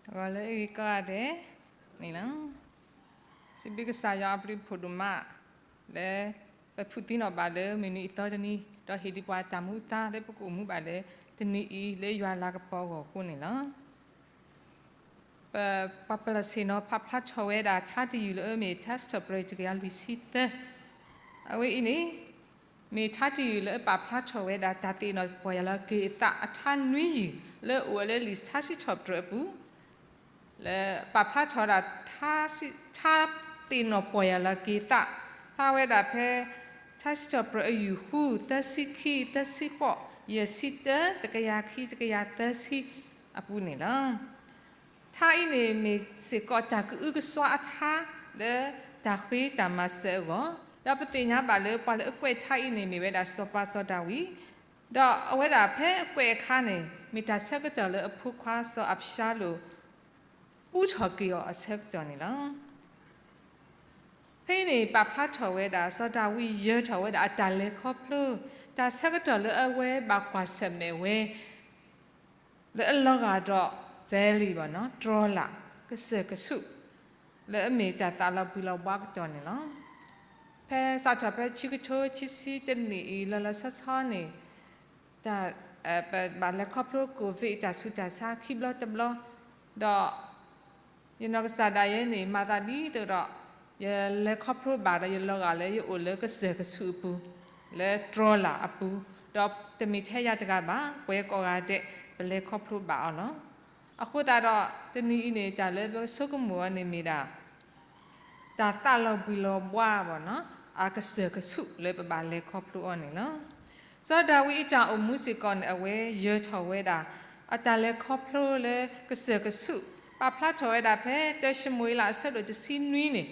ဂီၤလၢအဂ့ၤကိးဂၤဒဲးန့ၣ်လီၤ. စံးဘျုးကစၢ်ယွၤအဘျုးအဖှိၣ်ဒိၣ်မး လၢပဖုးသံနီၣ်ဘၣ်လၢမုၢ်နံၤအသီတနံၤ ဒီးဟ့ၣ်ဒံးပှၤတၢ်မူအသါလၢပကအိၣ်မူဘၣ်လၢတနံၤအံၤ လၢယွၤလၤကပီၤအဂီၢ်အဃိန့ၣ်လီၤ. ပပှၤပလီၢ်ဆ့ၣ်နီၤဖးဖျါထီၣ်ဝဲဒၣ်ထါတယုၢ်လၢအမ့ၢ် ထါစံးထီၣ်ပတြၢၤတကယၤလွံၢ်ဆံသၢ အဝဲအံၤန့ၣ် မ့ၢ်ထါတယုၢ်လၢအပာ်ဖျါထီၣ်ဝဲဒၣ်တၢ်သ့ၣ်နီၣ်ပီၢ်ယၢ်လီၤက့ၤအသးအထါနွံယုၢ် လၢအအိၣ်ဝဲလၢလံာ်ထါစံးထီၣ်ပတြၢၤအပူၤ လၢပာ်ဖျါထီၣ်ဝဲဒၣ် ထါသ့ၣ်နီၣ်ပီၢ်ယၢ်လီၤက့ၤသး ဖျါဝဲဒၣ်ဖဲ ထါစံးထီၣ်ပတြၢၤအယုၢ်ဃု သၢဆံခံ သၢဆံဃိး ယဲၢ်ဆံတၢ တကယၤခံ တကယၤသၢဆံအပူၤန့ၣ်လီၤ. ထါအံၤန့ၣ်မ့ၢ်စ့ၢ်ကီးတၢ်ကအုကစွါအထါ လၢတၢ်ဃ့တၢ်မၤစၢၤအဂီၢ် ဒီးပသ့ၣ်ညါဘၣ်လၢပှၤလၢအကွဲးထါအံၤန့ၣ် မ့ၢ်ဝဲဒၣ်စီၤပၤစီၤဒၤဝံး ဒီးအဝဲဒၣ်ဖဲအကွဲးအခါန့ၣ် မ့ၢ်တၢ်ဆၢကတီၢ်လၢအဖိခွါစီၤအၤဘၡါလိၣ် ပူထီၣ်က့ၤအီၤအဆၢကတီၢ်န့ၣ်လီၤ. ဖဲအံၤန့ၣ် ပာ်ဖျါထီၣ်ဝဲဒၣ် စီၤဒၤဝံးယၢၤထီၣ်ဝဲဒၣ်အတၢ်လဲၤခီဖျိ တၢ်ဆၢကတီၢ်လၢအဝဲဘၣ်ကွၢ်ဆၢၣ်မဲာ်ဝဲ လၢအလီၤဂာ်ဒီး valley ဘၣ်နီၤ တြီလာ် ကစၢၢ်ကဆူး လၢအမ့ၢ်တၢ်သးလီၤဘှံးလီၤဘှါကတီၢ်န့ၣ်လီၤ. ဖဲစးထီၣ်ဖဲဆံကထိခံဆံတနံၣ်အံၤ လီၤလီၤဆီဆီန့ၣ် တၢ် ပဘၣ်လဲၤခီဖျိ COVID တၢ်ဆူးတၢ်ဆါခံဘျီတဘျီ ဒီး ယနီၢ်ကစၢ်ဒၣ်ယဲန့ၣ် မၤသးဒ်သိးဒီး ယလဲၤခီဖျိဘၣ်ဒီးယလီၤဂာ်လၢယအိၣ်လၢကစၢၢ်ကဆူးအပူၤ လၢတြီလာ်အပူၤ ဒီးတမ့ၢ်ထဲယၤတဂၤဘၣ် ပှၤကိးဂၤဒဲး ပလဲၤခီဖျိဘၣ်အီၤလီၤ. အဃိသတးဒီး တနံၤအံၤန့ၣ် တၢ်လၢပဆိကမိၣ်အီၤန့ၣ်မ့ၢ်ဒၣ် တၢ်သးလီၤဘှံးလီၤဘှါဘၣ်နီၤ အကစၢၢ်ကဆူးလၢပဘၣ်လဲၤခီဖျိအီၤန့ၣ်လီၤ. စီၤဒၤဝံးအတၢ်အိၣ်မူစ့ၢ်ကီးန့ၣ် အဝဲယၢၤထီၣ်ဝဲဒၣ် အတၢ်လဲၤခီဖျိလၢကစၢၢ်ကဆူး ပာ်ဖျါထီၣ်ဝဲဒၣ်ဖဲ တၢၡမူၤအ့လးအဆၢဒိၣ်တဆံနွံန့ၣ်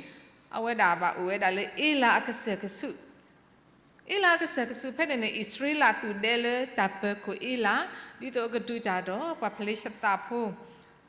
အဝဲဒၣ်ဘၣ်အိၣ်ဝဲဒၣ်လၢအ့လးအကစၢၢ်ကဆူး အ့လးအကစၢၢ်ကဆူးဖဲန့ၣ်န့ၣ် အံၣ်စရ့လးသူၣ်ဒဲလၢတၢ်ပၢၤခိၣ်အ့လး ဒ်သိးအကဒုးတၢ်ဒီးပှၤဖလ့ၡသးဖိ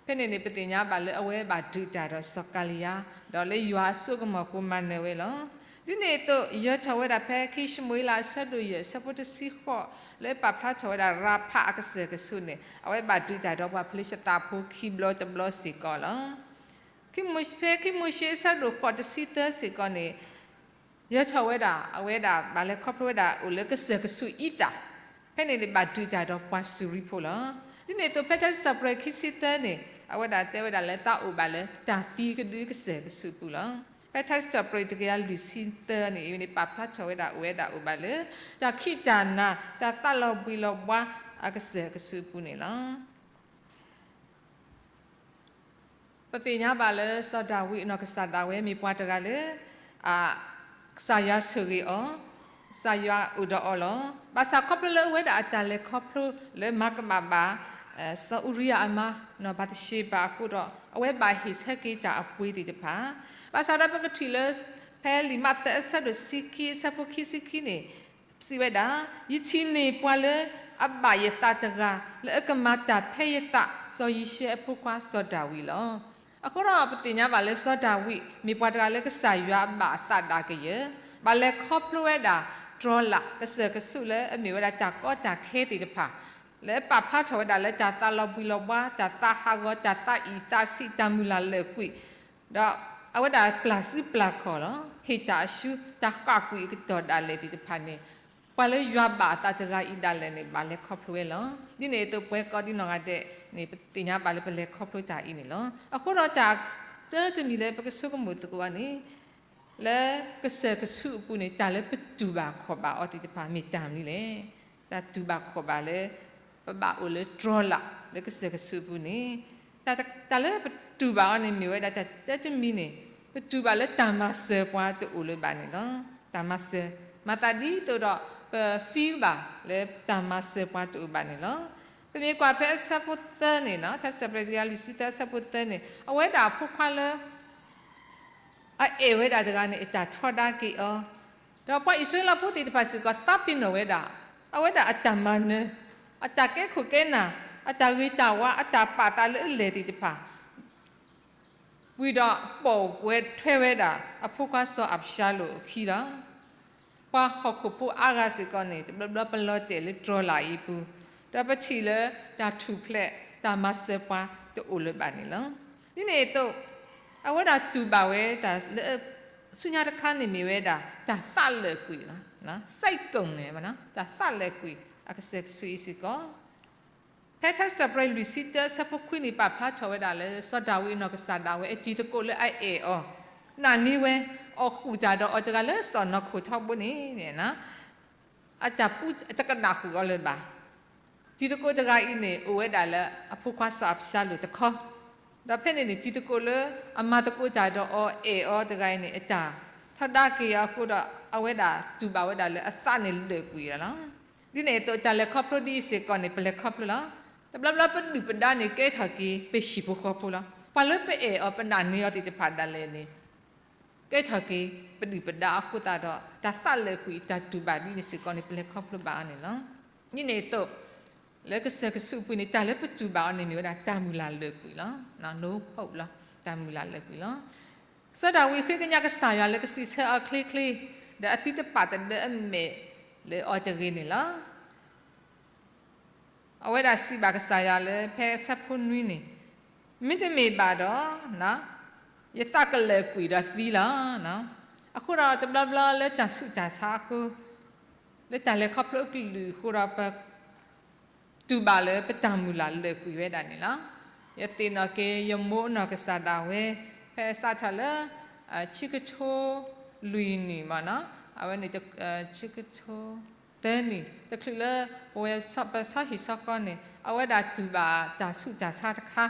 ဖဲန့ၣ်န့ၣ် ပသ့ၣ်ညါဘၣ်လၢအဝဲဘၣ်ဒုးတၢ်ဒီးစီၤကၤလံယါ ဒီးလၢယွၤအစိကမီၤအဃိမၤနၢၤဝဲလီၤ. ဒ်န့ၣ်အသိး ယၢၤထီၣ်ဝဲဒၣ်ဖဲခံၡမူၤအ့လးအဆၢဒိၣ်ယဲၢ်အဆၢဖိတဆံဃိး လၢပာ်ဖျါထီၣ်ဝဲဒၣ်ရၤဖးအကစၢၢ်ကဆူးန့ၣ် အဝဲဘၣ်ဒုးတၢ်ဒီးပှၤဖလ့ၡသးဖိခံဘျီတဘျီစ့ၢ်ကီးလီၤ. ဖဲခံမိၤၡ့အဆၢဒိၣ်ဃိးတဆံသၢစ့ၢ်ကီးန့ၣ် ယၢၤထီၣ်ဝဲဒၣ် အဝဲဒၣ်ဘၣ်လဲၤခီဖျိဝဲဒၣ်အိၣ်လၢကစၢၢ်ကဆူးအံသၣ် ဖဲန့ၣ်န့ၣ်ဘၣ်ဒုးတၢ်ဒီးပှၤစူၤရံဖိလီၤ. ဒ်န့ၣ်အသိးဖဲထါစံးထီၣ်ပတြၢၤခံဆံသၢန့ၣ် အဝဲဒၣ်တဲဝဲဒၣ်လၢသးအိၣ်ဘၣ်လၢတၢ်သံကဒုကစၢၢ်ကဆူးအပူၤလီၤ. ဖဲထါစံးထီၣ်ပတြၢၤတကယၤလွံၢ်ဆံသၢန့ၣ် အံၤန့ၣ်ပာ်ဖျါထီၣ်ဝဲဒၣ်အိၣ်ဝဲဒၣ်အိၣ်ဘၣ်လၢ တၢ်ခံးတၢ်နၤ တၢ်သးလီၤဘှံးလီၤဘှါအကစၢၢ်ကဆူးအပူၤန့ၣ်လီၤ. ပသ့ၣ်ညါဘၣ်လၢစီၤဒၤဝံးအနီၢ်ကစၢ်ဒၣ်ဝဲမ့ၢ်ပှၤတဂၤလၢ ကစၢ်ယွၤဆိၣ်ဂ့ၤအီၤ, ကစၢ်ယွၤအိၣ်ဒီးအီၤလီၤ. ဘၣ်ဆၣ်ခီဖျိလၢအဝဲဒၣ်အတၢ်လဲၤခီဖျိလၢမၤကမၣ်ဘၣ် စီၤအူရံယၤအမါ နီၢ်ဘၤသရှ့ဘၤအဃိဒီး အဝဲဘၣ်ဟ့ၣ်ဆၢက့ၤတၢ်အပှ့ၤသ့ၣ်တဖၣ်, ဘၣ်ဆၣ်ဒီးပကထံၣ်လၢ ဖဲလံာ်မးသဲအဆၢဒိၣ်တဆံခံအဆၢဖိခံဆံခံန့ၣ် စံးဝဲဒၣ်, ယထံၣ်န့ၢ်ပှၤလၢအဘၣ်ယသးတဂၤ လၢအကမၤတၢ်ဖဲယသး စီၤယံၤၡဲအဖိခွါစီၤဒၤဝံးလီၤ. အဃိဒီးပသ့ၣ်ညါဘၣ်လၢစီၤဒၤဝံး မ့ၢ်ပှၤတဂၤလၢကစၢ်ယွၤအဘၣ်အသးဒၣ်ကယၢၤ, ဘၣ်လဲၤခီဖျိဝဲဒၣ် တြီလာ် ကစၢၢ်ကဆူးလၢအမ့ၢ်ဝဲဒၣ်တၢ်ကီတၢ်ခဲသ့ၣ်တဖၣ် လၢပာ်ဖျါထီၣ်ဝဲဒၣ်လၢတၢ်သးလီၤဘှံးလီၤဘှါ, တၢ်သးဟးဂီၤ, တၢ်သးအံၣ်သးဆံး, တၢ်မုၢ်လၢ်လၢာ်ကွံာ်, ဒီးအဝဲဒၣ်ပျၢ်စုပျၢ်ခီၣ်လီၤ. ဟ့ၣ်တၢ်အရှုံး, တၢ်ဃၣ်ကွံာ်အကတီၢ်ဒၣ်လဲာ်သ့ၣ်တဖၣ်န့ၣ် ပှၤလၢယွၤဘၣ်အသးတဂၤအံၤဒၣ်လဲာ်န့ၣ် ဘၣ်လဲၤခီဖျိဝဲလီၤ. ဒ်န့ၣ်အသိးပဝဲကိးဒံနီၢ်ဂၤဒဲးန့ၣ် ပသ့ၣ်ညါဘၣ်လၢပလဲၤခီဖျိတၢ်အံၤန့ၣ်လီၤ. အဃိဒီးတၢ်တမံၤလၢပကဆိကမိၣ်သကိးအီၤန့ၣ် လၢကစၢၢ်ကဆူးအပူၤန့ၣ် တၢ်လၢပတူၢ်ဘၣ်ခီၣ်ဘၣ်အီၤသ့ၣ်တဖၣ်မ့ၢ်တၢ်မနုၤလဲၣ်. တၢ်တူၢ်ဘၣ်ခီၣ်ဘၣ်လၢ ပဘၣ်အိၣ်လၢတြီလာ်လၢကစၢၢ်ကဆူးအပူၤန့ၣ် တၢ်လၢပတူၢ်ဘၣ်အီၤန့ၣ်မ့ၢ်ဝဲဒၣ်တၢ်တမံၤန့ၣ် ပတူၢ်ဘၣ်လၢတၢ်မၤစၢၤပှၤတအိၣ်လၢၤဘၣ်န့ၣ်လီၤ. တၢ်မၤစၢၤ မၤသးဒ်သိးဒီး ပ feel ဘၣ်လၢတၢ်မၤစၢၤပှၤတအိၣ်ဘၣ်န့ၣ်လီၤ. ပမ့ၢ်ကွၢ်ဖဲအဆၢဖိသၢန့ၣ် ထါစံးထီၣ်ပတြၢၤတကယၤလွံၢ်ဆံသၢအဆၢဖိသၢန့ၣ် အဝဲဒၣ်အဖိခွါလၢ အအဲၣ်ဝဲဒၣ်တဂၤန့ၣ် အတၢ်ထီဒါက့ၤအီၤ, ဒီးပှၤအံၣ်စရ့လးဖိသ့ၣ်တဖၣ်စ့ၢ်ကီး သးပ့ၤနီၣ်ဝဲဒၣ် အဝဲဒၣ်အတၢ်မၤနၢၤ, အတၢ်ကဲခိၣ်ကဲနၢ်, အတၢ်ဂ့ၤတၢ်ဝါ, အတၢ်ပာ်သးလၢအလဲၢ်သ့ၣ်တဖၣ် ဝံၤဒီးပိာ်ဝဲထွဲဝဲဒၣ် အဖိခွါစီၤအၤဘၡါလိၣ်အခံလီၤ. ပှၤဟီၣ်ခိၣ်ဖိအါဂၤစ့ၢ်ကီးန့ၣ် တဘျီဘျီပလီၤတဲာ်လၢတြီလာ်အံၤအပူၤ, ဒီးပထံၣ်လၢတၢ်ထူၣ်ဖျဲး တၢ်မၤစၢၤပှၤ တအိၣ်လၢၤဘၣ်န့ၣ်လီၤ. ဒ်န့ၣ်အသိး အဝဲဒၣ်တူၢ်ဘၣ်ဝဲတၢ်လၢ ဆူညါတခါန့ၣ်မ့ၢ်ဝဲဒၣ် တၢ်သးလၢာ်ကွံာ်လီၤ. စဲးကိၣ်န့ၣ် တၢ်သးလၢာ်ကွံာ် အကစၢၢ်ကဆူးအံၤစ့ၢ်ကီး ဖဲထါစံးပတြၢၤလွံၢ်ဆံတၢ အဆၢဖိခွံန့ၣ် ပာ်ဖျါထီၣ်ဝဲဒၣ်လၢ စီၤဒၤဝံးအနီၢ်ကစၢ်ဒၣ်ဝဲ အတံၤသကိးလၢအအဲၣ်အီၤ နာ်န့ၢ်ဝဲ အီၣ်ဃုာ်တၢ်ဒီးအီၤတဂၤလၢစီၣ်နီၤခိၣ်ထီဘိန့ၣ် အတၢ်ပူတကနၣ်ဃုာ်အီၤလၢၤဘၣ်. တံၤသကိးတဂၤအံၤန့ၣ် အိၣ်ဝဲဒၣ်လၢ အဖိခွါစီၤအၤဘၡါလိၣ်တခီ, ဒီးဖဲန့ၣ်န့ၣ် တံၤသကိးလၢအမၤသကိးတၢ်ဒီးအီၤအဲၣ်အီၤတဂၤအံၤန့ၣ် အတၢ်ထီဒါက့ၤအီၤအဃိဒီး အဝဲဒၣ်တူၢ်ဘၣ်ဝဲဒၣ်လၢအသးန့ၣ်လၢာ်ကွံာ်လီၤ. ဒ်န့ၣ်အသိး တၢ်လဲၤခီဖျိဒ်အံၤစ့ၢ်ကီးန့ၣ် ပလဲၤခီဖျိလီၤ. တဘျီဘျီပဒုၣ်ပဒါန့ၣ် ကဲထီၣ်က့ၤ ပဟံၣ်ဖိဃီဖိလီၤ. ပှၤလၢပအဲၣ်အီၤပနာ်န့ၢ်အီၤသ့ၣ်တဖၣ်ဒၣ်လဲာ်န့ၣ် ကဲထီၣ်က့ၤ ပဒုၣ်ပဒါအဃိသတးဒီး တၢ်သးလၢာ်ကွံာ် တၢ်တူၢ်ဘၣ်ဒ်န့ၣ်စ့ၢ်ကီးန့ၣ် ပလဲၤခီဖျိဘၣ်အီၤန့ၣ်လီၤ. ဒ်န့ၣ်အသိး လၢကစၢၢ်ကဆူးအပူၤန့ၣ် တၢ်လၢပတူၢ်ဘၣ်အီၤန့ၣ် မ့ၢ်ဝဲဒၣ်တၢ်မုၢ်လၢ်လၢာ်ကွံာ်လီၤ. No hope လီၤ. တၢ်မုၢ်လၢ်လၢာ်ကွံာ်လီၤ. စီၤဒၤဝံးဃ့ကညးကစၢ်ယွၤလၢကစံးဆၢအီၤချ့ချ့, ဒီးအသုတပာ်တဒၢအမဲာ်လၢအီၤတဂ့ၤန့ၣ်လီၤ. အဝဲဒၣ်စံးဘၣ်ကစၢ်ယွၤလၢဖဲအဆၢဖိနွံန့ၣ်, မ့တမ့ၢ်ဘၣ်ဒီး ယသးကလၢာ်ကွံာ်ဒီးသံလီၤ. အဃိဒီးတဘျီဘျီလၢတၢ်ဆူးတၢ်ဆါအဃိ, လၢတၢ်လဲၤခီဖျိအကလုာ်အဃိဒီး ပတူၢ်ဘၣ်လၢပတၢ်မုၢ်လၢ်လၢာ်ကွံာ်ဝဲဒၣ်န့ၣ်လီၤ. ယသ့ၣ်နီၣ်က့ၤ ယမိၢ်အနီၢ်ကစၢ်ဒၣ်ဝဲ ဖဲအစးထီၣ်လၢ ဆံကထိလွံၢ်နံၣ်မ့ၢ်နီၤ, အဝဲန့ၣ် ဆံကထိ သၢနံၣ် တချုးလၢ ပဝဲပဆီဟံၣ်ဆီဃီန့ၣ် အဝဲဒၣ်တူၢ်ဘၣ်တၢ်ဆူးတၢ်ဆါတခါ,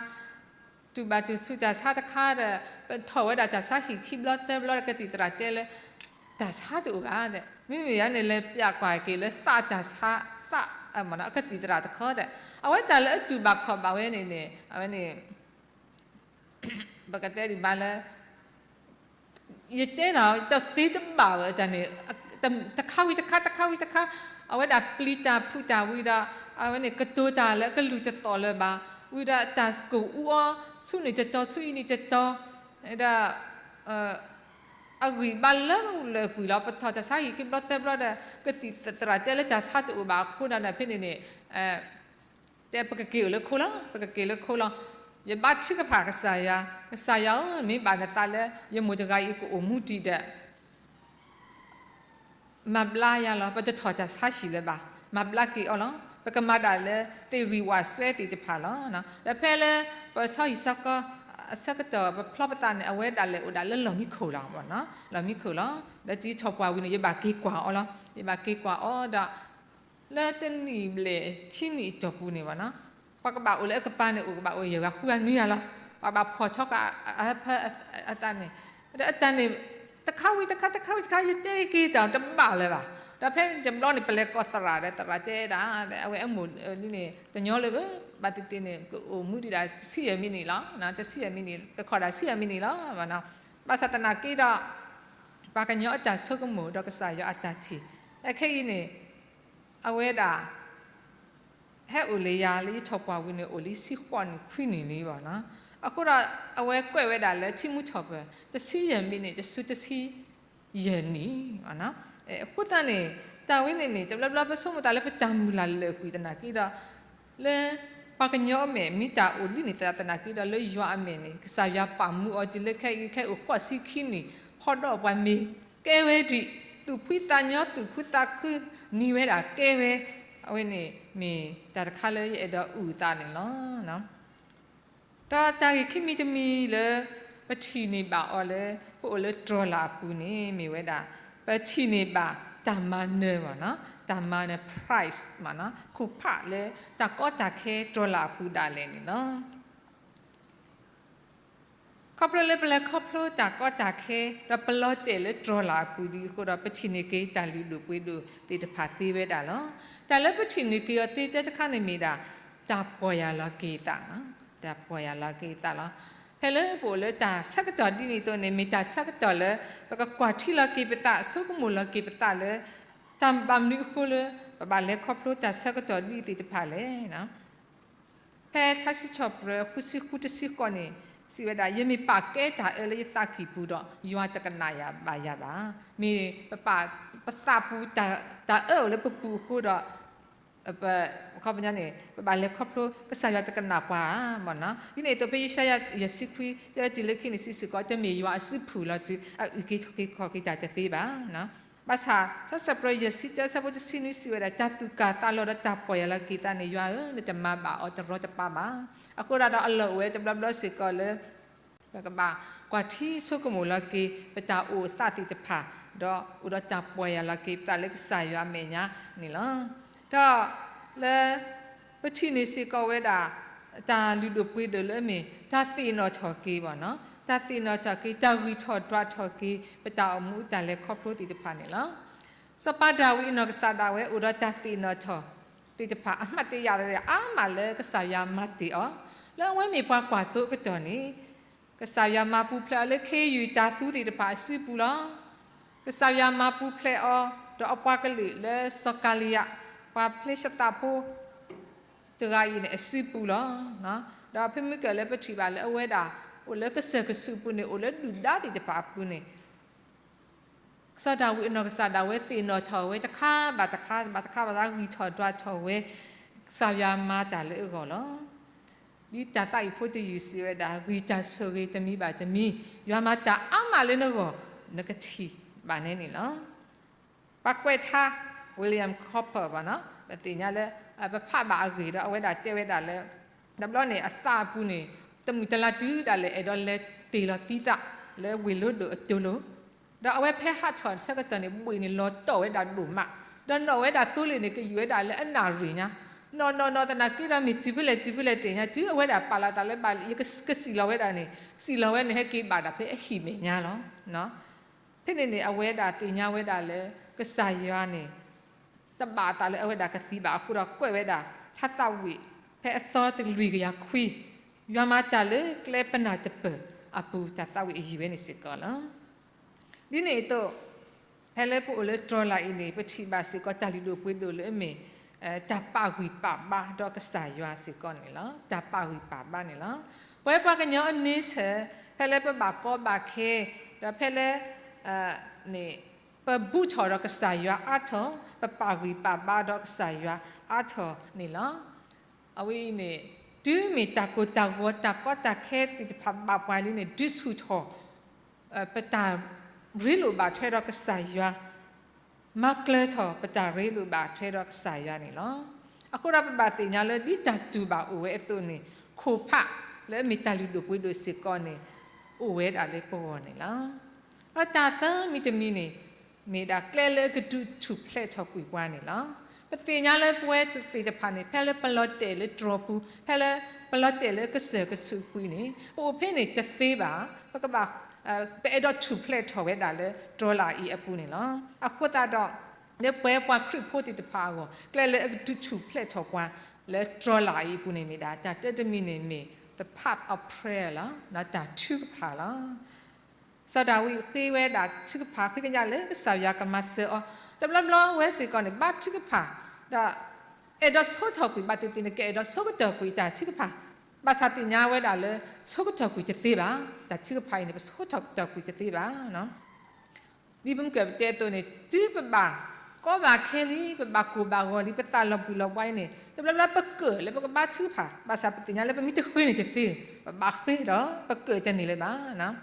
တူၢ်ဘၣ်တၢ်ဆူးတၢ်ဆါတခါဒီး ပထီၣ်ဝဲဒၣ်တၢ်ဆါဟံၣ်ခံဘျီသၢဘျီဒီး ကသံၣ်သရၣ်တဲလၢ တၢ်ဆါတအိၣ်ဘၣ်ဒီး မ့မ့ၢ်ယၤန့ၣ် လဲၤပျးကွၢ်က့ၤလၢသးတၢ်ဆါ သး အကသံၣ်သရၣ်တခီဒီး အဝဲတၢ်လၢအတူၢ်ဘၣ်ခီၣ်ဘၣ်ဝဲန့ၣ်န့ၣ် အဝဲန့ၣ် ပကတဲဒံးဘၣ်လၢ ယတဲဒၣ်တသ့တဘၣ်ဝဲတၢ်န့ၣ် တခါဝံၤတခါ တခါဝံၤတခါ အဝဲဒၣ်ပျံၤတၢ်ဖုးတၢ်ဝံၤဒီး အဝဲန့ၣ်ကတိၤတၢ်လၢကလုၢ်တသီၣ်လၢၤဘၣ်, ဝံၤဒီးတၢ်ကအိၣ်အီၤ ဆူန့ၣ်တတီၤ ဆူအံၤန့ၣ်တတီၤ, ဒီး အဂံၢ်ဘါလၢလၢာ်ကွံာ်လီၤ. ပထီၣ်တၢ်ဆါဟံၣ်ခံဘျီသၢဘျီဒီး ကသံၣ်သရၣ်တဲလၢတၢ်ဆါတအိၣ်ဘၣ်အဃိဒီး ဖဲန့ၣ်န့ၣ် တဲပကက့ၤအိၣ်လၢခိလီၤ, ပကက့ၤလၢခိလီၤ. ယဘါထုကဖၣ်ကစၢ်ယွၤ, ကစၢ်ယွၤဧၢ, မ့ၢ်ဘၣ်နသးလၢ ယမိၢ်တဂၤအံၤကအိၣ်မူဒံးဒီး မၤဘျါယၤလီၤ, ပတထီၣ်တၢ်ဆါဟံၣ်လၢၤဘၣ်, မၤဘျါက့ၤအီၤလီၤ. ပကမၤဒၣ်လၢသ့ၣ်ဂံၢ်ဝၣ်စွဲသ့ၣ်တဖၣ်လီၤ. ဒီးဖဲလၢ ပဆီဟံၣ်ဆီဃီ အဆၢကတီၢ် ပဖျီပသးန့ၣ် အဝဲဒၣ်လဲာ်အိၣ်ဒၣ်လၢလီၢ်မံခိၣ်လီၤ. လီၢ်မံခိၣ်လီၤ. ဒီးတုၤထီၣ်ပှၢ်ဝံၤန့ၣ် ယဘၣ်က့ၤကွၢ်အီၤလီၤ. ယဘၣ်က့ၤကွၢ်အီၤဒီး လၢတနံၣ်ဘျဲၣ်ဆံနံၣ်အတီၢ်ပူၤန့ၣ်ဘၣ်နီၤ, ပှၤကဘၣ်အိၣ်လၢအကပၤန့ၣ် အိၣ်ကဘၣ်အိၣ်ယဲၢ်ဂၤဃုဂၤနွံဂၤလီၤ. ပှၤဘၣ်ဖီၣ်ထီက့ၤအဖၢအသးန့ၣ်, ဒီးအတၢ်န့ၣ် တခါဝံၤတခါ တခါဝံၤတခါ ယတဲက့ၤတၢ်တဘၣ်လၢၤဘၣ်. ဒီးဖဲတဘျီန့ၣ် ပလဲၤကိးသရၣ်ဒီး သရၣ်တဲဒၣ် အဝဲအမိၢ်ဒ်န့ၣ် တညီလၢၤဘၣ်, ဘၣ်သ့ၣ်သ့ၣ်န့ၣ် ကအိၣ်မူဒံးဒၣ်တဆံယဲၢ်မံးနံးလီၤ. တဆံယဲၢ်မံးနံး ကခီၣ်ဒၣ်ဆံယဲၢ်မံးနံးလီၤ. ဘၣ်ဆၣ်သနာ်က့ဒီး ပှၤကညီအတၢ်ဆိကမိၣ်ဒီးကစၢ်ယွၤအတၢ်ထံၣ်, အခဲအံၤန့ၣ် အဝဲဒၣ် ဟဲအိၣ်လၢယၤလၢယထီၣ်ပှၢ်ဝံၤန့ၣ် အိၣ်လံဆံဃိးနံၣ်ခွံနံၣ်လံဘၣ်နီၤ. အဃိဒီး အဝဲကွဲးဝဲဒၣ်လၢထံမူထီၣ်ပၢၢ် တဆံယဲၢ်မံးနံး တဆူတဆံယဲၢ်နံၣ်. အဃိသတးန့ၣ် တၢ်ဝဲန့ၣ်န့ၣ် တဘျီဘျီပဆိကမိၣ်သးလၢပတၢ်မုၢ်လၢ်လၢာ်ကွံာ်သနာ်က့ဒီး လၢပှၤကညီအမဲာ် မ့ၢ်တၢ်အိၣ်ဒ်န့ၣ်သနာ်က့ဒီး လၢယွၤအမဲာ်န့ၣ် ကစၢ်ယွၤပာ်မူအီၤတုၤလၢခဲအံၤ ခဲအိၣ်ဃိးဆံခံနံၣ် ဖီဒီးပှၤမ့ၢ်ကဲဝဲဒံး သူၣ်ဖှံသးညီ သူၣ်ခုသးခု နံၤဝဲဒၣ်ကဲဝဲ, အဝဲန့ၣ်မ့ၢ်တၢ်တခါလၢယအဲၣ်ဒိးအုၣ်အသးန့ၣ်လီၤ. ဒီးတၢ်ဂ့ၢ်ခံမံၤတမံၤလၢ ပထံၣ်န့ၢ်ဘၣ်အီၤလၢ ပအိၣ်လၢတြီၤလၢ်အပူၤန့ၣ် မ့ၢ်ဝဲဒၣ် ပထံၣ်န့ၢ်ဘၣ်တၢ်မၤနၢၤဘၣ်နီၤ, တၢ်မၤနၢၤ price မ့ၢ်နီၤ, ခိၣ်ဖးလၢတၢ်ကီတၢ်ခဲတြီၤလၢ်အပူၤဒၣ်လဲာ်န့ၣ်လီၤ. ခီဖျိလၢပလဲၤခီဖျိတၢ်ကီတၢ်ခဲ ဒီးပလီၤတဲာ်လၢတြီၤလၢ်အပူၤဒ်အဃိဒီး ပထံၣ်န့ၢ်က့ၤတၢ်လုၢ်ဒိၣ်ပှ့ၤဒိၣ်သ့ၣ်တဖၣ်သ့ဝဲဒၣ်လီၤ. တၢ်လၢပထံၣ်န့ၢ်က့ၤအီၤသ့တၢတခါန့ၣ်မ့ၢ်ဒၣ် တၢ်ပီၢ်ယၢ်လီၤက့ၤသး, တၢ်ပီၢ်ယၢ်လီၤက့ၤသးလီၤ. ဖဲလၢပအိၣ်လၢတၢ်ဆၢကတီၢ်ဒ်န့ၣ်အသိးန့ၣ် မ့ၢ်တၢ်ဆၢကတီၢ်လၢ ပကကွၢ်ထံလီၤက့ၤပသး ဆိကမိၣ်လီၤက့ၤပသးလၢ တၢ်ဘၣ်မနုၤအဃိလၢ ပဘၣ်လဲၤခီဖျိတၢ်ဆၢကတီၢ်ဒ်အံၤသ့ၣ်တဖၣ်လဲၣ်. ဖဲထါစံးထီၣ်ပတြၢၤ ဃုဆံဃု တဆံဃိးန့ၣ် စံးဝဲဒၣ် ယမ့ၢ်ပာ်ကဲတၢ်အၢလၢယသးကံၢ်ပူၤဒီး ယွၤတကနၣ်ယၤဘၣ်ယၤဘၣ်. မ့ၢ်ပပာ်ပသးပူၤ တၢ်အၢအိၣ်လၢပပူၤအဃိဒီး ပ အခီပညီန့ၣ် ပဘၣ်လဲၤခီဖျိကစၢ်ယွၤတကနၣ်ပှၤဘၣ်နီၤ. ဒ်န့ၣ်အသိးဖဲယၡါယၤ ယဲၢ်ဆံခွံ တၢတုၤလၢခံန့ၣ် စံးစ့ၢ်ကီး တမ့ၢ်ယွၤအစုပူၤလီၤတုၤ အအုၣ်က့ၤခီၣ်က့ၤတၢ်တသ့ဘၣ်. ဘၣ်ဆၣ် ထါစံးပတြၢၤ ယဲၢ်ဆံတၢ ဆၢဖိတဆံနွံ စံးဝဲဒၣ် တၢ်သူၣ်ကၢ်သးလီၤဒီးတၢ်ပီၢ်ယၢ်လီၤက့ၤသးန့ၣ် ယွၤဧၢ, နတမၤဘၣ်အီၤတရီတပါဘၣ်. အဃိဒၣ်ဒီး အလီၢ်အိၣ်ဝဲတဘျီဘျီစ့ၢ်ကီးလၢ ပကဘၣ်ကွၢ်ထံဆိကမိၣ်လီၤက့ၤ ပတၢ်အိၣ်သးသ့ၣ်တဖၣ်, ဒီးအိၣ်ဒီးတၢ်ပီၢ်ယၢ်လီၤက့ၤပသးလၢကစၢ်ယွၤအမဲာ်ညါန့ၣ်လီၤ. ဒီးလၢ ပထံၣ်န့ၢ်စ့ၢ်ကီးဝဲဒၣ် တၢ်လုၢ်ဒိၣ်ပှ့ၤဒိၣ်လၢအမ့ၢ် တၢ်သ့ၣ်နီၣ်ထီၣ်က့ၤဘၣ်နီၤ, တၢ်သ့ၣ်နီၣ်ထီၣ်က့ၤ တၢ်ဂံၢ်ထီၣ်ဒွးထီၣ်က့ၤ ပတၢ်အိၣ်မူတၢ်လဲၤခီဖျိသ့ၣ်တဖၣ်န့ၣ်လီၤ. စီၤပၤဒၤဝံးအနီၢ်ကစၢ်ဒၣ်ဝဲအိၣ်ဒီးတၢ်သ့ၣ်နီၣ်ထီၣ်သ့ၣ်တဖၣ် အမှတ်တရ အါမးလၢကစၢ်ယွၤမၤတ့ၢ်အီၤ, လၢအဝဲမ့ၢ်ပှၤကွၢ်သိအကတီၢ်န့ၣ် ကစၢ်ယွၤမၤပူၤဖျဲးအီၤလၢခ့ယုၢ်တၢ်သူသ့ၣ်တဖၣ်အစုပူၤလီၤ. ကစၢ်ယွၤမၤပူၤဖျဲးအီၤ ဒီးအပှၤကလုာ်လၢစီၤကၤလံယး ပှၤဖလ့ၡသးဖိ တဂၤအံၤန့ၣ် အစုပူၤလီၤ. ဒီးဖဲမုၢ်ကၢၢ်လၢပထံၣ်ဘၣ်လၢအဝဲဒၣ် အိၣ်လၢကစၢၢ်ကဆူးအပူၤန့ၣ် အိၣ်လၢဒုၣ်ဒါသ့ၣ်တဖၣ်အပူၤန့ၣ် စီၤဒၤဝံးအနီၢ်ကစၢ်ဒၣ်ဝဲသ့ၣ်နီၣ်ထီၣ်ဝဲတခါဘၣ်တခါ ဘၣ်တခါဘၣ်တခါ ဂံၢ်ထီၣ်ဒွးထီၣ်ဝဲ ကစၢ်ယွၤမၤတၢ်လၢအဂီၢ်လီၤ. ဒ်တၢ်သးဝံၣ်ဖိတယုၢ်စံးဝဲဒၣ် ဂံၢ်တၢ်ဆိၣ်ဂ့ၤတမံၤဘၣ်တမံၤ ယွၤမၤတၢ်အါမးလၢနဂီၢ် နကထံၣ်ဘၣ်န့ၣ်န့ၣ်လီၤ. ပှၤကွဲးထါ William Cowper ဘၣ်နီၤ ပသ့ၣ်ညါလၢ ပဖးဘၣ်အဂ့ၢ်ဒီးအဝဲဒၣ်တဲဝဲဒၣ်လၢ တဘျီန့ၣ်အသးအပူၤန့ၣ် တမုာ်တလၤတုၤဒၣ်လဲာ်အဲၣ်ဒိးလဲၤတ့ၢ်လီၤသံသးလၢဝ့ၢ်လိဒိၣ်အတိၤလိၤ ဒီးအဝဲဖဲဟးထီၣ်ဆၢကတီၢ်န့ၣ် ဘှံးန့ၣ်လီၤတီၢ်ဝဲဒၣ်ဒိၣ်မး, ဒီးနီၣ်ဝဲဒၣ်သိလ့ၣ်န့ၣ် ကယူၤဝဲဒၣ်လၢအနၣ်ရံၣ်ညါ, နီၣ်နီၣ်နီၣ်သနာ်က့ဒီးမ့ၢ်တုၤဖဲလဲၣ်တုၤဖဲလဲၣ်သ့ၣ်ညါ တုၤအဝဲဒၣ်ပာ်လီၤသးလၢဘၣ် ယကစံၣ်လီၤဝဲဒၣ်န့ၣ် စံၣ်လီၤဝဲန့ၣ် ဟဲက့ၤဘၣ်ဒၣ်ဖဲအဟံၣ်မဲာ်ညါလီၤ. ဖဲန့ၣ်န့ၣ် အဝဲဒၣ်သ့ၣ်ညါဝဲဒၣ်လၢ ကစၢ်ယွၤန့ၣ် တဘၣ်အသးလၢအဝဲဒၣ်ကသံဘၣ်အဃိဒီး ကွဲးဝဲဒၣ် ထါသးဝံၣ် ဖဲအသီတကလွံၢ်ကယၤခွံ, ယွၤမၤတၢ်လၢကျဲပနၢ်တပၢၢ်အပူၤ တၢ်သးဝံၣ်အယံၤဝဲန့ၣ်စ့ၢ်ကီးလီၤ. ဒ်န့ၣ်အသိး ဖဲလၢပအိၣ်လၢတြီၤလၢ်အံၤန့ၣ် ပထံၣ်ဘၣ်စ့ၢ်ကီးတၢ်လုၢ်ဒိၣ်ပှ့ၤဒိၣ်လၢအမ့ၢ် တၢ်ပာ်ဂံၢ်ပာ်ဘါဒီးကစၢ်ယွၤစ့ၢ်ကီးန့ၣ်လီၤ. တၢ်ပာ်ဂံၢ်ပာ်ဘါန့ၣ်လီၤ. ပဝဲပှၤကညီအန့ဆၢၣ် ဖဲလၢပဘၣ်ကီဘၣ်ခဲ ဒီးဖဲလၢ န့ၣ် ပဘူၣ်ထီၣ်ဒီးကစၢ်ယွၤအါထီၣ်, ပပာ်ဂံၢ်ပာ်ဘါဒီးကစၢ်ယွၤအါထီၣ်န့ၣ်လီၤ. အဝဲအံၤန့ၣ် တုၤမ့ၢ်တၢ်ကိၢ်တၢ်ဂီၤ တၢ်ကီတၢ်ခဲသ့ၣ်တဖၣ်ဘၣ်ပှၤလံန့ၣ် ဒုးဆူၣ်ထီၣ် ပတၢ်ရ့လိာ်ဘၣ်ထွဲဒီးကစၢ်ယွၤ, မၤကျၢၤထီၣ်ပတၢ်ရ့လိာ်ဘၣ်ထွဲဒီးကစၢ်ယွၤန့ၣ်လီၤ. အဃိဒီးပဘၣ်သ့ၣ်ညါလၢဒ်တၢ်တူၢ်ဘၣ်အိၣ်ဝဲအသိးန့ၣ် ခိၣ်ဖးလၢအမ့ၢ်တၢ်လုၢ်ဒိၣ်ပှ့ၤဒိၣ်စ့ၢ်ကီးန့ၣ် အိၣ်ဝဲဒၣ်လၢပဂီၢ်န့ၣ်လီၤ. ဒီးတၢ်သၢမံၤတမံၤန့ၣ် မ့ၢ်ဒၣ်ကျဲလၢအကဒုးထူၣ်ဖျဲးထီၣ်ကွံာ်ပှၤန့ၣ်လီၤ. ပသ့ၣ်ညါလၢပဝဲသ့ၣ်တဖၣ်န့ၣ် ဖဲလၢပလီၤတဲာ်လၢတြီၤပူၤ, ဖဲလၢပလီၤတဲာ်လၢကစၢၢ်ကဆူးကွံာ်န့ၣ် ပအိၣ်ဖဲန့ၣ်တသ့ဘၣ်. ပကဘၣ် ပအဲၣ်ဒိးထူၣ်ဖျဲးထီၣ်ဝဲဒၣ်လၢတြီၤလၢ်အံၤအပူၤန့ၣ်လီၤ. အဃိသတးဒီး လၢပဝဲပှၤခရံာ်ဖိသ့ၣ်တဖၣ်အဂီၢ် ကျဲလၢအကဒုးထူၣ်ဖျဲးထီၣ်ပှၤလၢတြီၤလၢ်အံၤအပူၤန့ၣ်မ့ၢ်ဒၣ် တၢ်တမံၤန့ၣ်မ့ၢ် the path of prayer လီၤ. တၢ်ထုကဖၣ်လီၤ. စီၤဒၤဝံးဃ့ဝဲဒၣ်ထုကဖၣ်ဃ့ကညးလၢကစၢ်ယွၤကမၤစၢၤအီၤ, တဘျီဘျီဝဲစ့ၢ်ကီးန့ၣ် ဘါထုကဖၣ် ဒီး အဲၣ်ဒိးဆိကတီၢ်ကွံာ်ဘၣ်သ့ၣ်သ့ၣ်န့ၣ် ကအဲၣ်ဒိးဆိကတီၢ်ကွံာ်တၢ်ထုကဖၣ်, ဘၣ်ဆၣ်သ့ၣ်ညါဝဲဒၣ်လၢ ဆိကတီၢ်ကွံာ်တသ့ဘၣ်. တၢ်ထုကဖၣ်အံၤန့ၣ် ပဆိကတီၢ်ကွံာ်တသ့ဘၣ်. ဒ်ပမုၢ်ကၢၢ်ပတဲအသိးန့ၣ် တုၤပဘၣ်ကီဘၣ်ခဲလံ, ပဘၣ်ကိၢ်ဘၣ်ဂီၤလံ, ပသးလီၤဘှံးလီၤဘှါအံၤန့ၣ် တဘျီဘျီပကၢၣ်လၢပကဘါထုကဖၣ်, ဘၣ်ဆၣ်ပသ့ၣ်ညါလၢပမ့ၢ်တဃ့န့ၣ်တသ့, ပဘၣ်ဃ့ဒီး ပကၢၣ်တန့ၢ်လၢၤဘၣ်.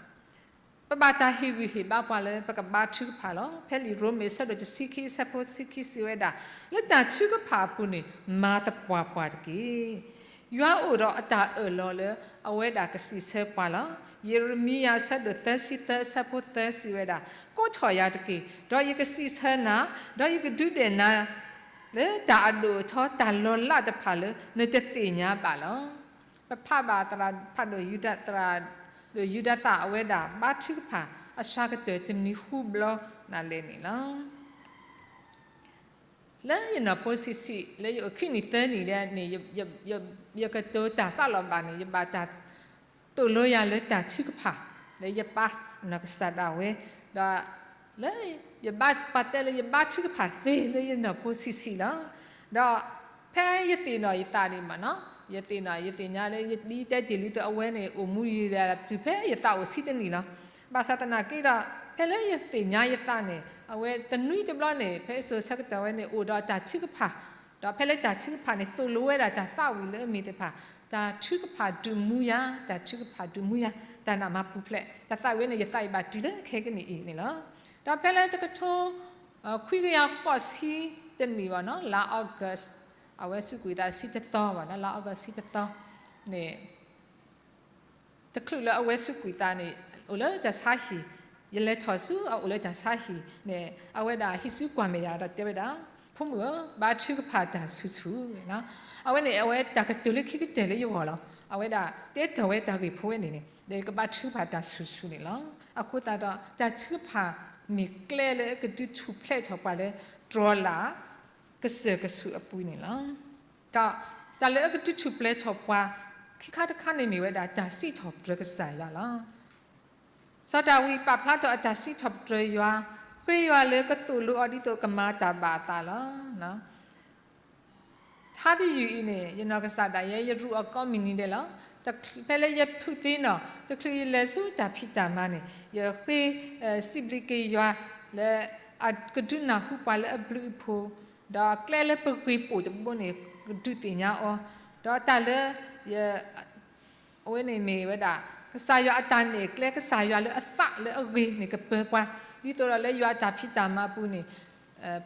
ပဘၣ်တၢ်ဟ့ၣ်ဂံၢ်ဟ့ၣ်ဘါပှၤလၢပကဘါထုကဖၣ်လီၤ. ဖဲလံာ်ရိမ့ၤအဆၢဒိၣ်တဆံခံအဆၢဖိတဆံခံစံးဝဲဒၣ်, လၢတၢ်ထုကဖၣ်အပူၤန့ၣ် မၤသပှၢ်ပှၢ်တက့ၢ်. ယွၤအိၣ်ဒီးအတၢ်အၢၣ်လီၤလၢအဝဲဒၣ်ကစံးဆၢပှၤလီၤ. ယံးရမံယၤအဆၢဒိၣ်သၢဆံသၢအဆၢဖိသၢစံးဝဲဒၣ်, ကိးထီၣ်ယၤတက့ၢ်, ဒီးယကစံးဆၢနၤ, ဒီးယကဒုးဒဲးနၤ လၢတၢ်အဒိၣ်အထီတၢ်လီၤလးတဖၣ်လၢနတသ့ၣ်ညါဘၣ်လီၤ. ပဖးဘၣ်သရၣ်ဖးဒိၣ်ယူဒၤ သရၣ်ဒိၣ်ယူဒၤသၣ်အဝဲဒၣ် ဘါထုကဖၣ်အစှၤကတၢၢ်တနံၤဃုဘျီနၤလဲၣ်န့ၣ်လီၤ. လၢယနီၢ်ဖိဆံးဆံး လၢယအိၣ်ခံနံၣ်သၢနံၣ်ဒဲးန့ၣ် ယကတိၤတၢ်သးလီၤဘၣ်န့ၣ် ယဘၣ်တၢ်သိၣ်လိယၤလၢတၢ်ထုကဖၣ် လၢယပၢ်အနီၢ်ကစၢ်ဒၣ်ဝဲ, ဒီး လၢယဘၣ်ပာ်တဲလၢယဘါထုကဖၣ်သ့လၢယနီၢ်ဖိဆံးဆံးလီၤ. ဒီးဖဲယသ့ၣ်နီၣ်ယသးန့ၣ်မးနီၤ, ယသ့ၣ်နီၣ်ယသ့ၣ်ညါလၢယဒ်တဲတ့ၢ်လံသိးအဝဲန့ၣ် အိၣ်မူယံာ်လၢတုၤဖဲယသးအိၣ်ဆံတနံၣ်လီၤ. ဘၣ်ဆၣ်သနာ်က့ဒီး ဖဲလၢယသ့ၣ်ညါယသးန့ၣ် အဝဲတနွံတဘျီန့ၣ် ဖဲအစိၤဆၢကတီၢ်ဝဲန့ၣ် အိၣ်ဒီးတၢ်ထုကဖၣ် ဒီးဖဲလၢတၢ်ထုကဖၣ်န့ၣ် သိၣ်လိဝဲဒၣ်တၢ်သးဝံၣ်လၢအမ့ၢ်တဖၣ်, တၢ်ထုကဖၣ်ဒုးမူယၤ, တၢ်ထုကဖၣ်ဒုးမူယၤ, တၢ်နာ်မၤပူၤဖျဲး, တၢ်သးဝံၣ်န့ၣ် ယသးဝံၣ်ဘၣ်တံၢ်လၢခဲကနံၣ်အံၤန့ၣ်လီၤ. ဒီးဖဲလၢတကထိခွံကယၤဃိးဆံတနံၣ်ဘၣ်နီၤ, လါ August အဝဲစူးကွံာ်သးဆံတသီဘၣ်နီၤ, လါ August ဆံတသီန့ၣ် တချုးလၢအဝဲစူးကွံာ်သးန့ၣ် အိၣ်လၢတၢ်ဆါဟံၣ်, ယလဲၤထီၣ်ဆူအအိၣ်လၢတၢ်ဆါဟံၣ်န့ၣ် အဝဲဒၣ်ဟံးစုကွၢ်မဲာ်ယၤဒီးတဲဝဲဒၣ်, ဖိမုၣ်ဧၢ, ဘါထုကဖၣ်တၢ်ဆူၣ်ဆူၣ်, အဝဲန့ၣ် အဝဲတၢ်ကတိၤလၢခံကတၢၢ်လၢယဂီၢ်လီၤ. အဝဲဒၣ်တဲထီၣ်ဝဲတၢ်ဂ့ၢ်ဖိဝဲန့ၣ်န့ၣ် ဒီးကဘါထုကဖၣ်တၢ်ဆူၣ်ဆူၣ်န့ၣ်လီၤ. အဃိသတးဒီး တၢ်ထုကဖၣ်မ့ၢ်ကျဲလၢအကဒုးထူၣ်ဖျဲးထီၣ်ပှၤလၢ တြီၤလၢ် ကစၢၢ်ကဆူၣ်အပူၤန့ၣ်လီၤ. ဒီးတၢ်လၢအကဒုးထူၣ်ဖျဲးထီၣ်ပှၤ ခံခါတခါန့ၣ်မ့ၢ်ဝဲဒၣ်တၢ်စံးထီၣ်ပတြၢၤကစၢ်ယွၤလီၤ. စီၤဒၤဝံးပာ်ဖျါထီၣ်အတၢ်စံးထီၣ်ပတြၢၤယွၤ, ဃ့ယွၤလၢကသိၣ်လိအီၤဒ်သိးကမၤတၢ်ဘၣ်အသးလီၤ. ထါတယုၢ်အံၤန့ၣ် ယနီၢ်ကစၢ်ဒၣ်ယဲ ယရူးအီၤကိးမုၢ်နံၤဒဲးလီၤ. ဖဲလၢယဖုးသ့ၣ်နီၣ် တချုးယလဲၤဆူတၢ်ဖံးတၢ်မၤန့ၣ် ယဃ့ စံးဘျုးက့ၤယွၤလၢ အကဒုးနၢ်ဟူပှၤလၢအဘျုးအဖှိၣ်, ဒီးကျဲလၢပဂ့ၤပိာ်တဘိန့ၣ် ကဒုးသ့ၣ်ညါအီၤ, ဒီးတၢ်လၢယ အဝဲန့ၣ်မ့ၢ်ဝဲဒၣ် ကစၢ်ယွၤအတၢ်နဲၣ်ကျဲ ကစၢ်ယွၤလၢအသးလၢအဂ့ၤန့ၣ် ကပၢၤပှၤ, ဒ်သိးဒီးလၢယွၤအတၢ်ဖံးတၢ်မၤအပူၤန့ၣ်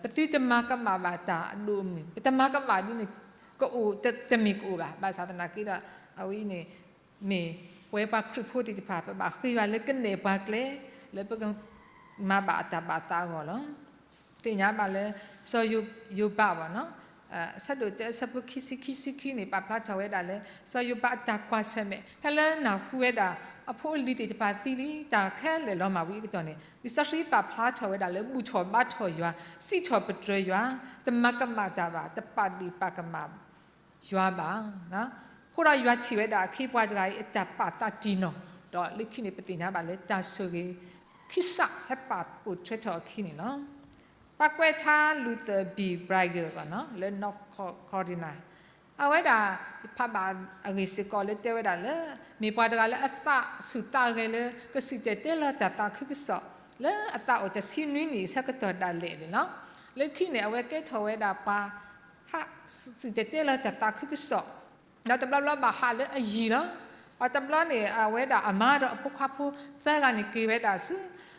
ပသုတမၤကမၣ်ဘၣ်တၢ်အဒိၣ်အမုၢ်, ပတမၤကမၣ်ဒ်န့ၣ် ကအိၣ်တမ့ၢ်ကအိၣ်ဘၣ်. ဘၣ်ဆၣ်သနာ်က့ဒီး အဝဲအံၤန့ၣ် မ့ၢ်ပဝဲပှၤခရံာ်ဖိသ့ၣ်တဖၣ် ပဘၣ်ဃ့ယွၤလၢကနဲၣ်ပှၤကျဲ လၢပကမၤဘၣ်အတၢ်ဘၣ်သးအဂီၢ်လီၤ. သ့ၣ်ညါဘၣ်လၢ စီၤယိၤဘးဘၣ်နီၤ, အဆၢဒိၣ်တၢ အဆၢဖိခံဆံခံဆံခံန့ၣ် ပာ်ဖျါထီၣ်ဝဲဒၣ်လၢ စီၤယိၤဘးအတၢ်ကွၢ်ဆၢၣ်မဲာ် ဖဲလၢနၢ်ဟူဝဲဒၣ် အဖိအလံၤသ့ၣ်တဖၣ်သံလံ တၢ်ခဲလၢာ်လီၤမၢ်ဝံၤအကတီၢ်န့ၣ် လံာ်စီဆှံပာ်ဖျါထီၣ်ဝဲဒၣ်လၢ ဘူၣ်ထီၣ်ဘါထီၣ်ယွၤ, စံးထီၣ်ပတြၢၤယွၤ, တမၤကမၣ်တၢ်ဘၣ်, တပာ်ဒ့ၣ်ပာ်ကမၣ် ယွၤဘၣ်. အဃိဒီးယွၤထံၣ်ဝဲဒၣ်အခ့အပှၤတဂၤအံၤ အတၢ်ပာ်သးတံၢ်နီၢ်, ဒီးလၢခံန့ၣ် ပသ့ၣ်ညါဘၣ်လၢတၢ်ဆိၣ်ဂ့ၤ ခံစးဟဲပာ်ပိာ်ထွဲထီၣ်အခံန့ၣ်လီၤ. ပှၤကွဲးထါ Luther B Bragger လၢ North Carolina အဝဲဒၣ် ဖးဘၣ်အဂ့ၢ်စ့ၢ်ကီးလၢတဲဝဲဒၣ်လၢ မ့ၢ်ပှၤတဂၤလၢအသးဆူၣ်သးဂဲၤလၢ ကစံၣ်တဲၤတဲလီၤတၢ်သးခုကစီၣ် လၢအသးအိၣ်တဆံနွံနံၣ်အဆၢကတီၢ်ဒၣ်လဲာ်န့ၣ်လီၤ. လၢခံန့ၣ် အဝဲကဲထီၣ်ဝဲဒၣ်ပှၤ ဟးစံၣ်တဲၤတဲလီၤတၢ်သးခုကစီၣ်, ဒီးတဘျီဘျီဘၣ်ဟးလၢအယံၤလီၤ. ဒီးတဘျီန့ၣ် အဝဲဒၣ်အမါဒီးအဖိခွါဖိသၢဂၤန့ၣ် က့ၤဝဲဒၣ်ဆူ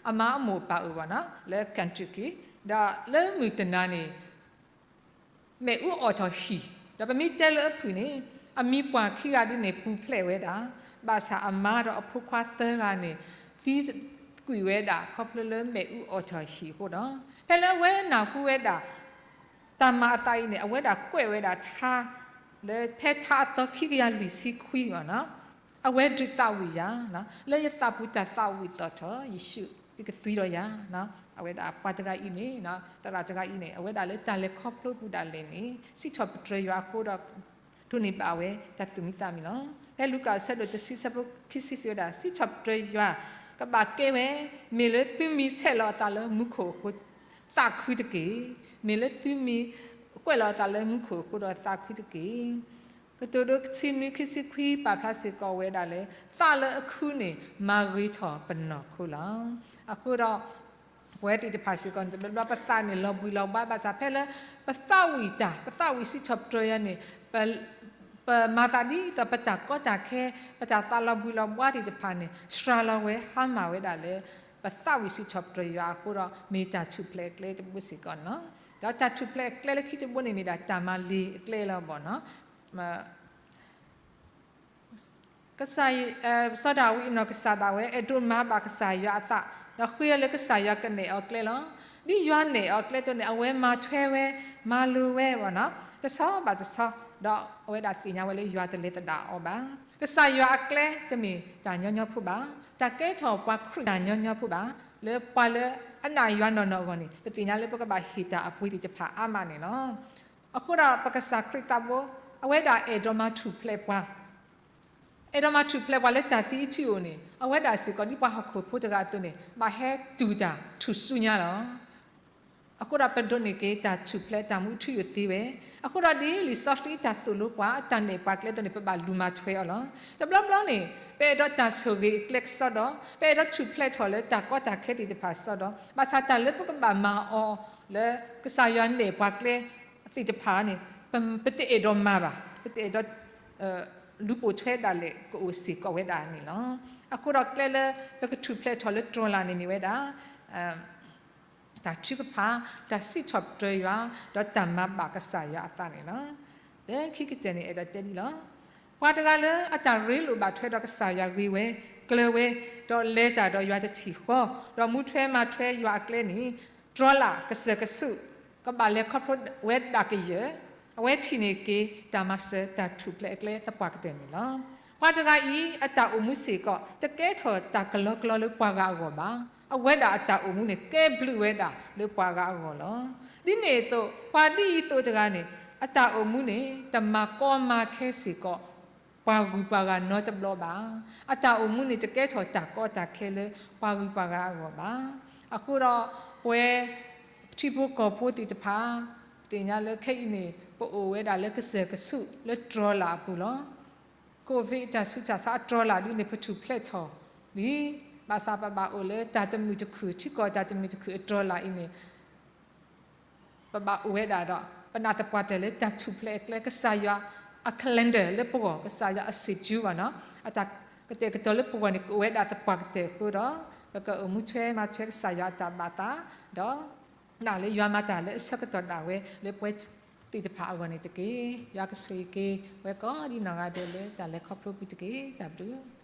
အမါအမိၢ်အပၢ်အအိၣ်ဘၣ်နီၤ လၢ Kentucky, ဒီးလၢမုၢ်တနၤန့ၣ် မ့ၣ်အူအီၣ်ထီၣ်ဟံၣ်, ဒီးပမ့ၢ်တဲလၢအဖုၣ်န့ၣ် အမံၤပှၢ်ခံဂၤဒ်န့ၣ် ပူၤဖျဲးဝဲဒၣ်, ဘၣ်ဆၣ်အမါဒီးအဖိခွါသၢဂၤန့ၣ် သံကွံာ်ဝဲဒၣ် ခီဖျိလၢမ့ၣ်အူအီၣ်ထီၣ်ဟံၣ်အဃိဒီး ဖဲလၢအဝဲနၢ်ဟူဝဲဒၣ် တၢ်မၤအသးအံၤန့ၣ် အဝဲဒၣ်ကွဲးဝဲဒၣ်ထါ လၢဖဲထါအသီခံကယၤလွံၢ်ဆံခွံဘၣ်နီၤ, အဝဲဒုးသးဝံၣ်ယၤ, လၢယသးပူၤတၢ်သးဝံၣ်သီၣ်ထီၣ် ယ့ၣ်ၡူးတကသွံဒီးယၤ, အဝဲဒၣ်ပှၤတဂၤအံၤန့ၣ် သရၣ်တဂၤအံၤန့ၣ် အဝဲဒၣ်လၢတၢ်လဲၤခီဖျိပူၤဒၣ်လဲာ်န့ၣ် စံးထီၣ်ပတြၢၤယွၤအဃိဒီး ဒိးန့ၢ်ဘၣ်ဝဲတၢ်သူၣ်မံသးမံလီၤ. ဖဲလူၤကၣ်အဆၢဒိၣ်တဆံ အဆၢဖိခံဆံစံးဝဲဒၣ် စံးထီၣ်ပတြၢၤယွၤ ကဘၣ်ကဲဝဲ, မ့ၢ်လၢသုမံဆဲးလီၤအသးလၢမူခိၣ်အဃိ သးခုတက့ၢ်. မ့ၢ်လၢသုမံကွဲးလီၤအသးလၢမူခိၣ်အဃိဒီးသးခုတက့ၢ်. ကတိၤဒိ ခံဆံနွံ ခံဆံခွံ ပာ်ဖျါစ့ၢ်ကီးဝဲဒၣ်လၢ သးလၢအခုန့ၣ် မၤဂ့ၤထီၣ်ပနီၢ်ခိလီၤ. အဃိဒီး ပဝဲသ့ၣ်တဖၣ်စ့ၢ်ကီးန့ၣ် တဘျီဘျီပသးန့ၣ်လီၤဘှံးလီၤဘှါဘၣ်ဆၣ် ဖဲလၢပသးဝံၣ်တၢ် ပသးဝံၣ်စံးထီၣ်ပတြၢၤယွၤန့ၣ် ပမၤသးဒ်သိးပတၢ်ကီတၢ်ခဲ ပတၢ်သးလီၤဘှံးလီၤဘှါသ့ၣ်တဖၣ်န့ၣ် စှၤလီၤဝဲဟါမၢ်ဝဲဒၣ်လၢ ပသးဝံၣ်စံးထီၣ်ပတြၢၤယွၤအဃိဒီး မ့ၢ်တၢ်ထူၣ်ဖျဲးအကျဲတဘိစ့ၢ်ကီးန့ၣ်လီၤ. ဒီးတၢ်ထူၣ်ဖျဲးအကျဲလၢခံတဘိန့ၣ် မ့ၢ်ဒၣ်တၢ်မၤလ့ၤအကျဲလီၤဘၣ်နီၤ. ကစၢ်, စီၤဒၤဝံးအနီၢ်ကစၢ်ဒၣ်ဝဲ အဲၣ်ဒိးမၤဘၣ်ကစၢ်ယွၤအသး, ဒီးဃ့အီၤလၢကစၢ်ယွၤကနဲၣ်အီၤကျဲလီၤ. ဒ်ယွၤနဲၣ်အီၤကျဲအသိးန့ၣ် အဝဲမၤထွဲဝဲ, မၤလိၤဝဲဘၣ်နီၤ, တဆီဘၣ်တဆီ, ဒီးအဝဲဒၣ်သ့ၣ်ညါဝဲလၢယွၤတလဲၤသဒၣ်အီၤဘၣ်. ကစၢ်ယွၤအကျဲတမ့ၢ်တၢ်ညီညီဖိဘၣ်. တၢ်ကဲထီၣ်ပှၤခရံာ်တၢ်ညီညီဖိဘၣ်. လၢပှၤလၢအနာ်ယွၤနီၢ်နီၢ်အဂီၢ်န့ၣ် ပသ့ၣ်ညါလၢပကဘၣ်ဟ့ၣ်တၢ်အပှ့ၤသ့ၣ်တဖၣ်အါမးန့ၣ်လီၤ. အဃိဒီးပကစၢ်ခရံာ်သးဘိ အဝဲဒၣ်အဲၣ်ဒိးမၤထူၣ်ဖျဲးပှၤ, အဲၣ်ဒိးမၤထူၣ်ဖျဲးပှၤလၢတၢ်သံအထံအအိၣ်န့ၣ် အဝဲဒၣ်စ့ၢ်ကီးဒ်ပှၤဟီၣ်ခိၣ်ဖိတဂၤအသိးန့ၣ် ဘၣ်ဟဲတူၢ်တၢ်ထူၣ်စုညါလီၤ. အဃိဒီးပဒိးန့ၢ်က့ၤတၢ်ထူၣ်ဖျဲးတၢ်မူထူယိာ်သ့ဝဲ, အဃိဒီးဒ်လံာ်စီဆှံတၢ်သိၣ်လိပှၤ အတၢ်နဲၣ်ပှၤကျဲအသိးန့ၣ် ပဘၣ်လူၤမၤထွဲအီၤလီၤ. တဘျီဘျီန့ၣ် ပအဲၣ်ဒိးတၢ်ဆိၣ်ဂ့ၤအကျဲကစီဒီ, ပအဲၣ်ဒိးထူၣ်ဖျဲးထီၣ်လၢတၢ်ကီတၢ်ခဲသ့ၣ်တဖၣ်ကစီဒီ, ဘၣ်ဆၣ်တၢ်လၢပကဘၣ်မၤအီၤလၢကစၢ်ယွၤနဲၣ်ပှၤကျဲသ့ၣ်တဖၣ်န့ၣ် ပတအဲၣ်ဒိးမၤဘၣ်, ပတအဲၣ်ဒိး လူၤပိာ်ထွဲဒၣ်လဲာ် ကအိၣ်စ့ၢ်ကီးဝဲဒၣ်န့ၣ်လီၤ. အဃိဒီးကျဲလၢ ပကထူၣ်ဖျဲးထီၣ်လၢတြီၤလာ်န့ၣ်မ့ၢ်ဝဲဒၣ် တၢ်ထုကဖၣ်, တၢ်စံးထီၣ်ပတြၢၤယွၤ, ဒီးတၢ်မၤဘၣ်ကစၢ်ယွၤအသးန့ၣ်လီၤ. လၢခံကတၢၢ်န့ၣ် အဲၣ်ဒိးတဲဒ်လီၤ. ပှၤတဂၤလၢအတၢ်ရ့လိာ်ဘၣ်ထွဲဒီးကစၢ်ယွၤဂ့ၤဝဲ, ကျၢၤဝဲ, ဒီးလဲၤတၢ်ဒီးယွၤတထံၣ်ဃီ, ဒီးမူထွဲမၤထွဲယွၤအကျဲန့ၣ် တြီၤလာ်ကစၢၢ်ကဆူး, ကဘၣ်လဲၤခီဖျိဝဲဒၣ်ကယၢၢ်, အဝဲထံၣ်န့ၢ်က့ၤ တၢ်မၤစၢၤတၢ်ထူၣ်ဖျဲးအကျဲသပှၢ်ကတၢၢ်န့ၣ်လီၤ. ပှၤတဂၤအံၤ အတၢ်အိၣ်မူစ့ၢ်ကီး တကဲထီၣ်တၢ်ကလီကလီလၢပှၤဂၤအဂီၢ်ဘၣ်. အဝဲဒၣ်အတၢ်အိၣ်မူန့ၣ် ကဲဘျုးဝဲဒၣ်လၢပှၤဂၤအဂီၢ်လီၤ. ဒ်န့ၣ်အသိး ပှၤဒ်အံၤသိးတဂၤန့ၣ် အတၢ်အိၣ်မူန့ၣ် တမၤကီမၤခဲစ့ၢ်ကီး ပှၤဂုၤပှၤဂၤနီတဘျီဘၣ်. အတၢ်အိၣ်မူန့ၣ် တကဲထီၣ်တၢ်ကီတၢ်ခဲလၢပှၤဂုၤပှၤဂၤအဂီၢ်ဘၣ်. အဃိဒီး ပဝဲ ထံဖိကီၢ်ဖိသ့ၣ်တဖၣ် သ့ၣ်ညါလၢခဲအံၤန့ၣ် ပအိၣ်ဝဲဒၣ်လၢကစၢၢ်ကဆူးလၢတြီၤလာ်အပူၤလီၤ. ကိၣ်ဝံၣ်တၢ်ဆူးတၢ်ဆါအတြီၤလာ်ဒ်န့ၣ် ပထူၣ်ဖျဲးထီၣ်လံ. ဘၣ်ဆၣ်ပဘၣ်အိၣ်လၢတၢ်တမုာ်တခုၣ်, ထံကီၢ်တၢ်တမုာ်တခုၣ်အတြီၤလာ်အံၤန့ၣ် ပဘၣ်အိၣ်ဝဲဒၣ်ဒီး ပနာ်သပှၢ်တၢၢ်လၢတၢ်ထူၣ်ဖျဲးအကျဲ ကစၢ်ယွၤအ calendar လၢပဂီၢ်, ကစၢ်ယွၤအစ့ၣ်ကၠူဘၣ်နီၤ, အတၢ်ကတဲာ်ကတီၤလၢပဂီၢ်န့ၣ် ကအိၣ်ဝဲဒၣ်သပှၢ်ကတၢၢ်အဃိဒီး ပကအိၣ်မူထွဲမၤထွဲကစၢ်ယွၤအတၢ်ဘၣ်သး, ဒီးနာ်လၢယွၤမၤတၢ်လၢအဆၢကတီၢ်ဒၣ်ဝဲ လၢပဝဲသ့ၣ်တဖၣ်အဂီၢ်န့ၣ်တက့ၢ်. ယွၤကဆိၣ်ဂ့ၤက့ၤ ပဝဲကိးဒံနီၢ်ဂၤဒဲးလၢတၢ်လဲၤခီဖျိပူၤတက့ၢ်. တၢ်ဘျုး